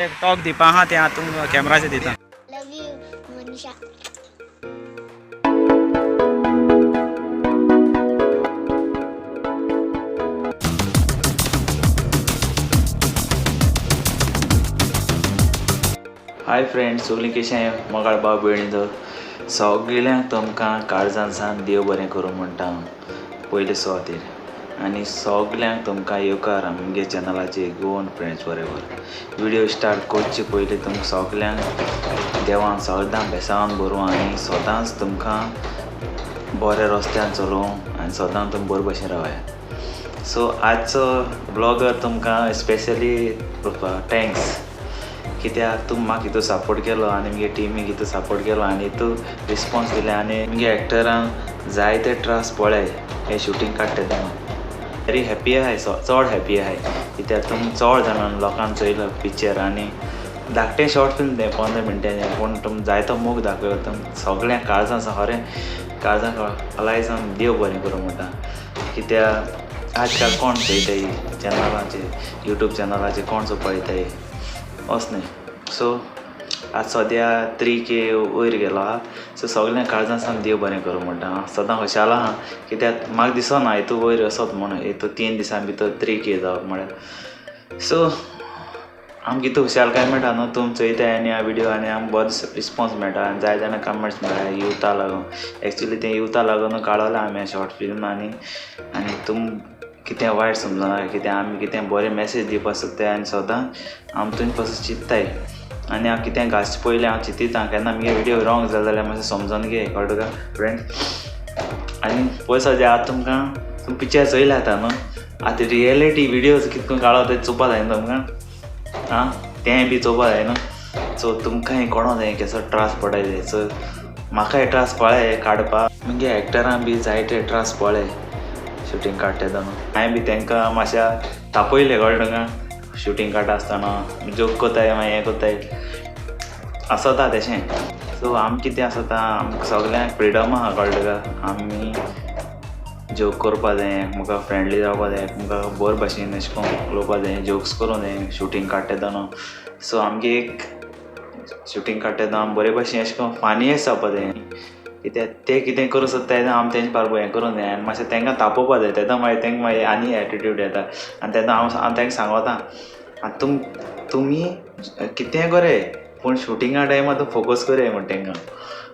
एक टॉक दिवपा आहा तें हांव तुमकां कॅमराचेर दिता. Love you Manisha. Hi friends, सगळीं कशें मोगाळ भाव भयणी तर सगळ्यांक तुमकां काळजान सान देव बरें करूं म्हणटा हांव पयले सुवातेर. आनी सगळ्यांक तुमकां येवकार आमगे चॅनलाचेर गोवन फ्रेंड्स बरोबर. व्हिडियो स्टार्ट करचे पयलीं तुमकां सगळ्यांक देवान सदां बेसांवान बरूं आनी सदांच तुमकां बऱ्या रस्त्यान चलोवं आनी सदां तुमी बरे भशेन रावया. सो आजचो ब्लॉगर तुमकां स्पेशली thanks कित्याक तुमी म्हाका हितू सपोर्ट केलो आनी मुगे टिमीक हितू सपोर्ट केलो आनी हितू रिस्पोन्स दिले आनी मुगे एक्टरांक जायते त्रास पळय हें शुटींग काडटा तेन्ना. व्हेरी हॅप्पी आहाय, चड हॅप्पी आहाय कित्याक तुमी चड जाणां लोकांक चोयलो पिक्चर आनी धाकटें शॉर्ट फिल्म तें 15 मिनटांचें, पूण तुमी जायतो मोग दाखयलो. तुमी सगळ्यांक काळजां खरें काळजां अलाय जावन देव बरें करूं म्हणटा. कित्याक आजकाल कोण चोयताय चॅनलाचेर, यूट्यूब चॅनलाचेर कोण सो पळयताय अस न्ही. सो आज सद्या 3K वयर गेलो आहा. सो सगळ्यांक काळजां सावन देव बरें करूं म्हणटा. हांव सदां खुशाल आहा कित्याक म्हाका दिसना हितू वयर वचत म्हूण, हितू 3 दिसां भितर 3K जावप म्हळ्यार. सो आमकां हितू खुशालकाय मेळटा न्हू, तुमी चोयताय आनी ह्या व्हिडियो आनी आमकां बरो रिस्पोन्स मेळटा आनी जाय जाणां कमेंट्स मेळटा युथा लागून. एक्चुली तें युथा लागून काडलें आमी शॉर्ट फिल्म आनी आनी तुम कितें वायट समजना कित्याक आमी कितें बरें मॅसेज दिवपाक सोदताय आनी सदां आमी तुमचे पासून चिंत्ताय आनी हांव कितें घालचे पयलीं हांव चिंतिता केन्ना मुगे व्हिडियो रॉंग जालो जाल्यार मातशें समजोन घे, कळ्ळें तुका फ्रेंड. आनी पळय सद्या आतां तुमकां तुमी पिक्चर चोयले आतां न्हू, आतां रियलिटी व्हिडियोज कितें करून काडलो तें चोवपा जाय न्हू तुमकां, आं तें बी चोवपा जाय न्हू. सो तुमकांय कोणो जाय केसो त्रास पडय जाय. सो म्हाकाय त्रास पळय काडपाक, मुगे एक्टरां बी जायते त्रास पळय शुटींग काडटा तेन्ना. हांवें बी तांकां मातशें तापयलें, कळ्ळें तुका, शुटींग काडटा आसतना जोक कोताय मागीर हें कोताय आसता तशें. सो आम कितें आसता, आमकां सगळ्यांक फ्रिडम आहा, कळ्ळें तुका. आमी जोक करपा जाय, म्हाका फ्रेंडली जावपा जाय, म्हाका बरे भाशेन अशें करून उलोवपा जाय, जोक्स करूंक जाय शुटींग काडटा तेन्ना. सो आमगे एक शुटींग काडटा तेन्ना आमी बरे भाशेन अशें करून फानीय जावपा जाय कित्याक ते कितें करूं सोदता तेन्ना आमी तेंचे बाराबर हें करूंक जाय आनी मातशें तांकां तापोवपा जाय. तेन्ना मागीर तांकां मागीर आनी एटिट्यूड येता आनी तेन्ना हांव तांकां सांगता आनी तुमी कितेंय करे पूण शुटिंगा टायमार तूं फोकस करया म्हण तांकां.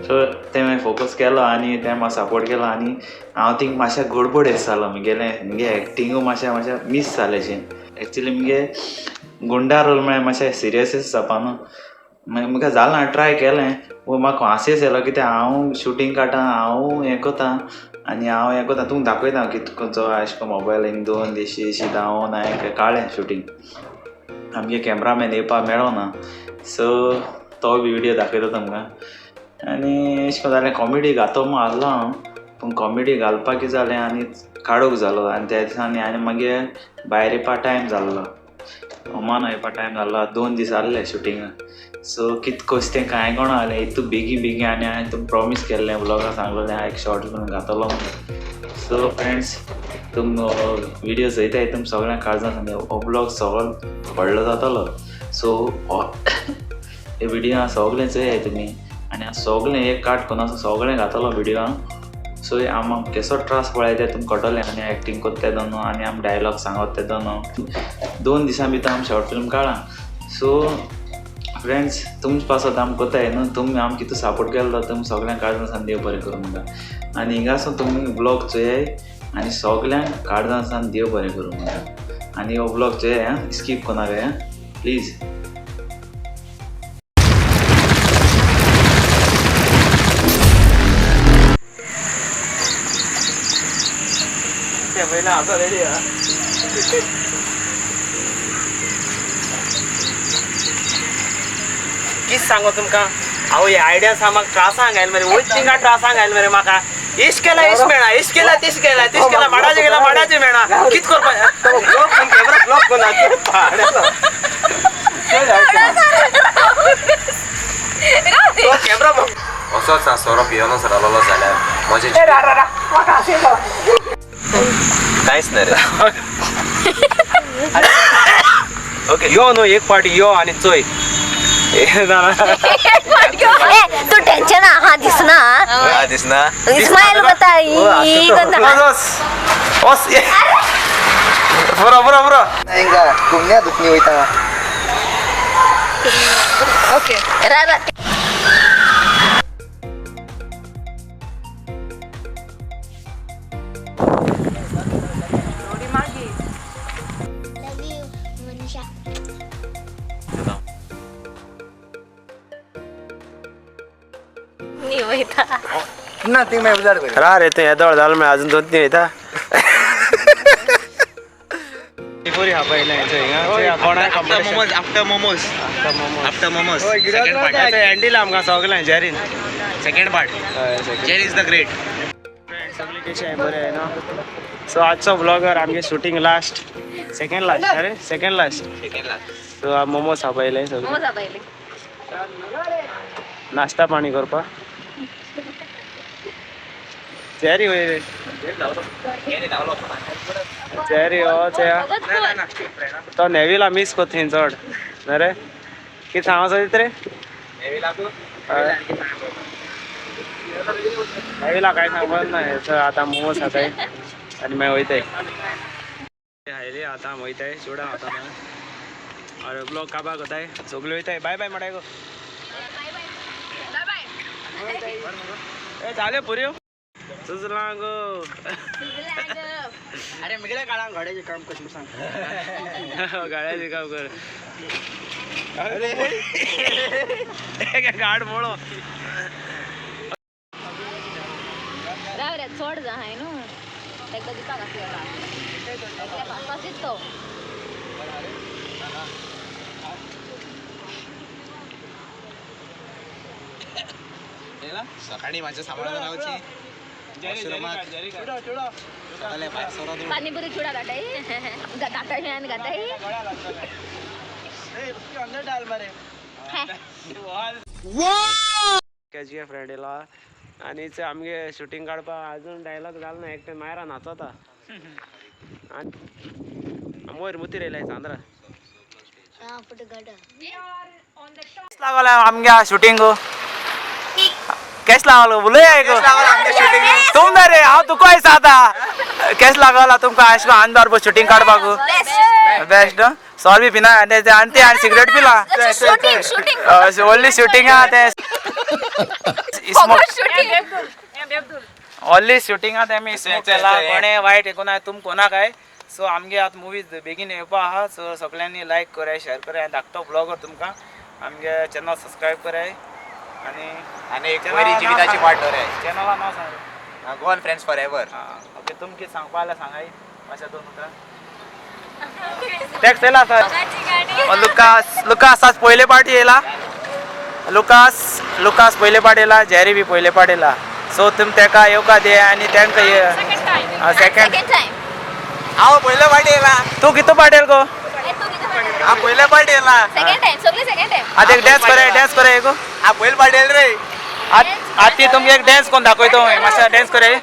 सो तें मागीर फोकस केलो आनी तें म्हाका सपोर्ट केलो आनी हांव थिंग मातशें गडबड येस जालो, मुगेलें मुगे एक्टिंगूय मातशें मातशें मीस जालें अशें. एक्चुली मुगे गुंडा रोल म्हळ्यार मातशें सिरियस जावपा न्हू, मागीर म्हाका जालां ट्राय केलें पूण म्हाका हांसयेस येयलो कित्याक हांव शुटींग काडटा, हांव हें करता आनी हांव हें करता तुमकां दाखयता कितें खंयचो अशें करून मोबायल हिंग दोन दिशी अशी धांवन हांवें काडलें शुटींग. आमगे कॅमरामॅन येवपाक मेळोना, सो तो बी व्हिडियो दाखयता तुमकां. आनी अशें करून जालें, कॉमेडी घातो म्हूण आहलो हांव, पूण कॉमेडी घालपाक कितें जालें आनी काडूंक जालो आनी त्या दिसांनी आनी मागीर भायर येवपा टायम जाल्लो, ओमान येवपा टायम जाल्लो, 2 दीस आहले शुटिंगाक. सो कितें कशें तें कांय कोणा जालें, इतू बेगीन बेगीन आनी हांवें तुमकां प्रॉमीस केल्लें व्लॉगान सांगलेलें हांव एक शॉर्ट फिल्म घातलो म्हूण. सो फ्रेंड्स तुम व्हिडियो चोयताय तुम सगळ्यांक काळजान सांगता हो ब्लॉग सगळो व्हडलो जातलो. सो हे व्हिडियो सगळें चोयाय तुमी आनी हांव सगळें एक काट करून सगळें घातलो व्हिडियो. सो आम केसो त्रास पळय तें तुमकां कळटलें आनी एक्टींग करता तेन्ना आनी आमी डायलॉग सांगत तेन्ना 2 दिसां भितर आमी शॉर्ट फिल्म काडला. सो फ्रेंड्स तुमचे पासत आमी करताय न्हू, तुमी आमकां कितू सपोर्ट केलो तुमी सगळ्यांक काळजान सावन देव बरें करूं म्हणटा. आनी हिंगासून तुमी ब्लॉग चोयाय आनी सगळ्यांक काळजान सावन देव बरें करूं म्हणटा. आनी हो ब्लॉग चोयाय आं, स्कीप करनाकाय आं प्लीज. कित सांगो तुमकां, हांव हे आयडिया सा म्हाका त्रासांक आयल मरे, वयत थिंगा त्रासांक आयल मरे म्हाका. इश केला इश मेळना, इश केला तीश केला, तीश केला माडाचे केला माडाचे मेळना, कित करपा. ब्लॉक ब्लॉक कोना कॅमेरा असोच सोरो पियोनच रावलो जाल्यार म्हजें कांयच न्हय रे. ओके यो न्हू एक पार्टी यो आनी चोय. तू टेन्शन हा दिसना. दिसना. स्माइल करता ई करता. ओस बरो बरो बरो. घुमण्या दुखणी वयता. ओके रा लव you Manisha. नी वयता. ना ती मागीर उजार कर. रा रे, थंय येदोळ जालो म्हळ्यार अजून दोन तीन वयता. पुरी After momos, after momos, second part. एंडीला आमकां सगळें जेरीन. Second part. Jerry is the great. सगळें कशें बरें न्हू. सो आजचो ब्लॉगर आमगे शूटिंग लास्ट, सेकंड लास्ट. अरे सेकंड लास्ट. सो मोमोज खावपा सगळे. मोमोज पहिले. नाश्ता पाणी करपा जेरी वयर जेरी हो चया तो नेविला मिस करता थंय चड रे. कितें सांगो सोदीत रे? नेविला काय सांगपाक ना. सो आतां मोमोज खाताय आनी मागीर वयताय. हायले आतां वयताय चुडा आतां. अरे ब्लॉग काबार करताय सगळे वयताय. बाय बाय म्हणटाय गो. ए जाले पुऱ्यो सुजला गो. अरे मिगल्या काळान घड्याचें काम कशें सांग. गाड्याचें काम कर. अरे गाड मोळो. राव रे, चड जा हाय न्हू ताका दिवपाक आसलें तशीच तो. सकाळी माझ्या सांभाळून रावची. पाणीपुरी चुडा घाताय घाताय आनी घाताय. केजीएफ फ्रेंड येयला आनी आमगे शुटींग काडपाक अजून डायलॉग जालो ना. एकटें मायरा नाचता आनी वयर मुतीर येयलाय चांद्रा. लागला आमगे शुटींग केस लागलो उलय तुम रे. हांव तुका आयस आतां केस लागला तुमकां अशें करून आंदार शूटिंग काडपाक बेस्ट. सॉरी बी पिना आनी ते आनी सिगरेट पिला. शूटिंग शूटिंग ओन्ली शूटिंग आहा ते स्मोक. ओन्ली शूटिंग आहा ते आमी स्मोक केला. कोणे वायट कोणा तुम कोणाक काय. सो आमगे आतां मुवीज बेगीन येवपा आहा. सो सगळ्यांनी लायक कराय, शेअर कराय आनी धाकटो ब्लॉगर तुमकां आमगे चॅनल सबस्क्रायब कराय आनी आणि एक बरी जिविताची वाट धराय. चॅनला नांव सांग. Goan friends for ever. Okay, तुम कितें सांगपा जाल्यार सांगाय मातशें दोन उतरां. टॅक्स येयला सर. लुकास लुकास आज पयले पार्टी येयला. लुकास लुकास पयले पाट येयला. जेरी बी पयले पाट येयला. सो तुम तेका येवका दे आनी तेंका सेकंड. Second time. हांव पयले पार्टी येयला. तूं कितू पाट येयल गो? हांव पयले पार्टी येयला. सेकंड टाइम सगळे सेकंड टाइम. आतां एक डॅन्स कराय, डॅन्स कराय गो. हांव पयले पार्टी येयला रे. आतां तुमगे एक डॅन्स कोण दाखयतो मातशें डॅन्स कराय.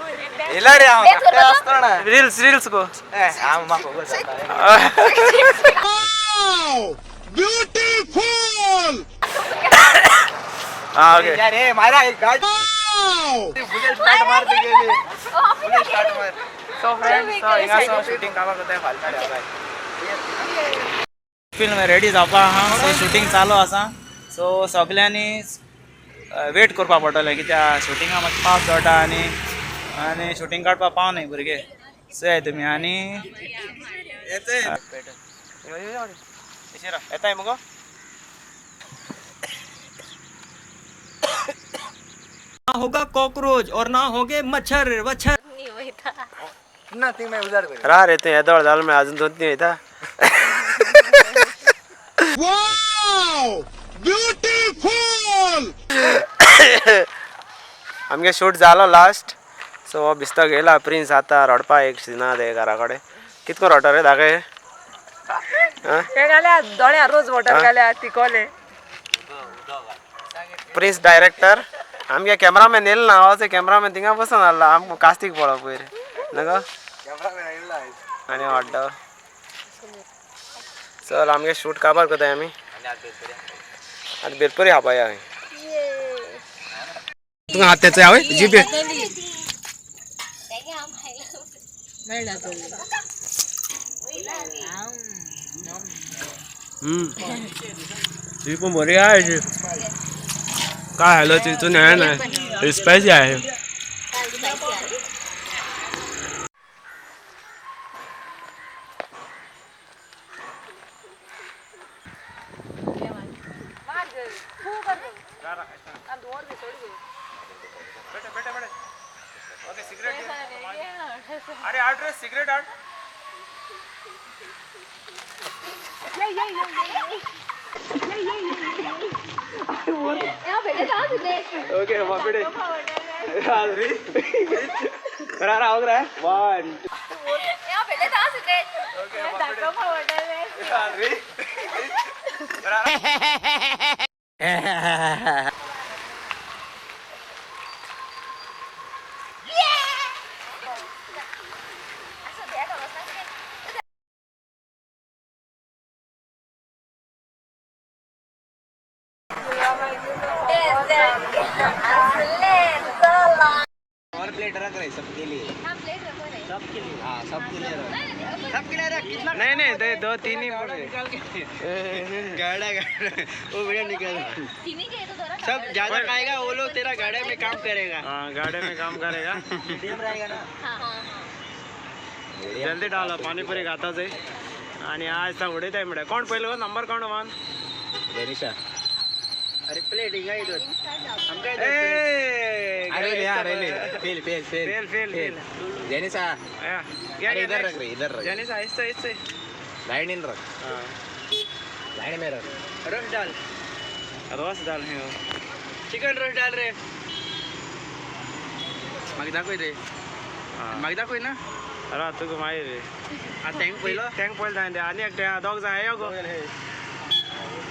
येयला रे हांव. Dance करपाचो? रिल्स रिल्स गो. हांव म्हाका खबर जाता. आं ओके. रे मारा एक गाडी. स्टार्ट मार गेली. स्टार्ट मार. सो फ्रेंड्स, हिंगा शूटिंग काबार करताय फाल्यां. फिल्म रेडी जावपा आहा. सो शूटिंग चालू आसा. सो सगल्यांनी वेट करपा पडटलें कित्याक शूटिंगा मातशें पावस पडटा आनी आनी शूटिंग काडपाक पावनाय भुरगे. चोयाय तुमी आनी येताय मुगो. होगा कॉकरोच और ना होंगे मच्छर वच्छर. नी वयता. ना ती मागीर उजार कर. रा रे, थंय येदोळ जालो म्हळ्यार अजून दोन तीन वयता. आमगे शूट जालो लास्ट. सो हो बिस्तो घेयला प्रिन्स आतां रडपा एक सिना ते घरा कडेन. कितको रडटा रे दाखय. दोळ्या रोज वॉटर घाल्या तिकोले. प्रिन्स डायरेक्टर आमगे कॅमेरामॅन येयलो ना. हो कॅमेरामॅन थिंगा बसून आहलो आमकां कास्तीक पळोवप पयर न्हू आनी वाड्डो. चल आमगे शूट काबार करताय आमी आनी बेलपुरी खावपा या. तुका हात त्याचो हांवें जीपे. ती पण बरी आहे. काय हॅलो तिथून आहे ना स्पायसी आहे. अरे आठ रे सिगरेट आठ. ओके बापडे वन. और प्लेट रख रहे सबके लिए. सबके लिए हाँ सबके लिए रख. सबके लिए रख कितना. नहीं नहीं दे दो तीन ही बोल रहे. गाड़ा गाड़ा वो वीडियो निकाल. सब ज्यादा खाएगा वो लोग तेरा गाड़े में काम करेगा. हाँ गाड़े में काम करेगा. रहेगा ना. जल्दी डालो पाणीपुरी खाता जाई. आणि आज ता उडयताय म्हळ्यार कोण पयलो नंबर कोण वन. गणेशा. अरे प्लेट हिंगा इधर. अरे अरे ले fail fail fail fail fail fail. Jenisa अरे इधर रख रे इधर रख. जेनिसा ऐसे ऐसे लाइन इन रख. लाइन में रख. रस डाल. रोस डाल हे. चिकन रस डाल रे. मागीर दाखय रे. मागीर दाखय ना. अरे तुका मागीर रे. आतां thank पयलो. टँक पयलो जाय आनी एकटे दोग जाय यो गो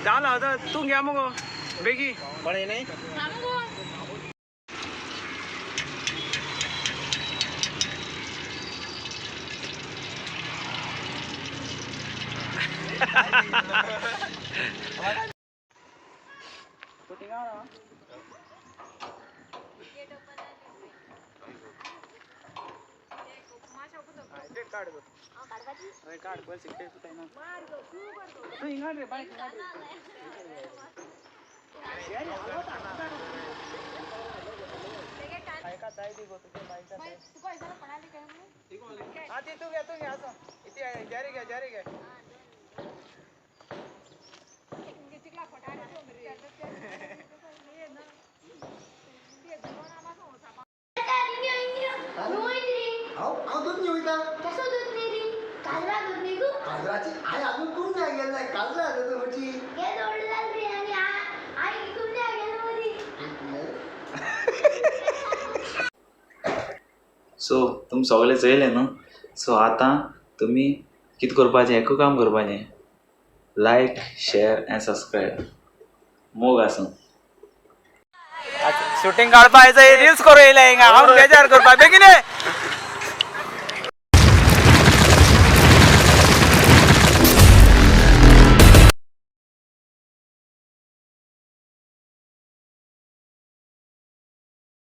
डाल. आतां तूं घे मुगो बेगी. कोण नाही. हांव दूद न्ही वयता. कसो दूध न्ही रे? काजरा दूध न्ही गो. काजराची आई अजून करूंक जाय गेले नाही. काजरा जाता म्हणची. हे व्हडलो जालें रे आनी आई कुमण्या गेलो मदीं. सो तुमी सगळें चोयलें न्हू. सो आतां तुमी कितें करपाचें एकू काम करपाचें, लायक शेअर आनी सबस्क्रायब. मोग आसूं. शूटिंग काढपा येयला रील्स करू येयला हिंगा हांव बेजार करपा बेगीन ये.